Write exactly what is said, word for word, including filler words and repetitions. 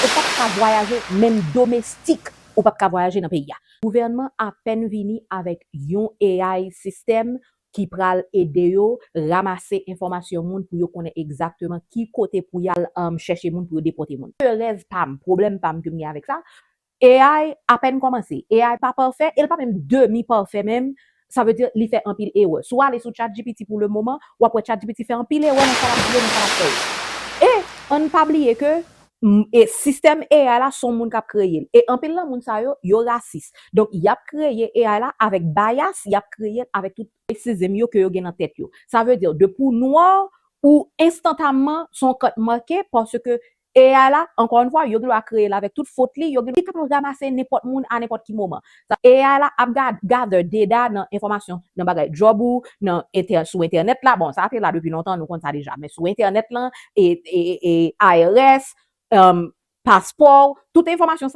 Ou p ap ka vwayaje, menm domestik, ou p ap ka vwayaje nan peyi a. Gouvènman apèn vini avèk yon A I sistèm ki pral ede yo ranmase enfòmasyon moun pou yo konnen egzakteman ki kote pou y al um, chèche moun pou yo depòte moun. Erèz pa m, pwoblèm pa m ke m gen avèk sa, A I apèn kòmanse. A I pa pafè, e l pa menm demi pafè menm. Sa vle di li fè anpil erè. Si w ale sou ChatGPT pou le moman, w ap wè ChatGPT fè anpil erè nan sa l ap di yo, nan sa l ap fè yo. E ann pa bliye ke e sistèm A I la se yon moun k ap kreye l. E anpil nan moun sa yo, yo rasis. Donk, y ap kreye A I la avèk bias, y ap kreye l avèk tout racism yo ke yo gen nan tèt yo. Sa vle di, depi w nwa, ou enstantaneman se yon kont make, paske A I la, ankò yon fwa, yo gen dwa kreye l avèk tout fot li, yo gen li kapab ranmase nenpòt moun a nenpòt ki moman. A I la ap gather data nan enfòmasyon, nan bagay djòb ou, nan sou entènèt la. Bon, sa te la depi lontan, nou konn sa deja. Men sou entènèt lan, e, e, e, I R S, um, paspò, tout enfòmasyon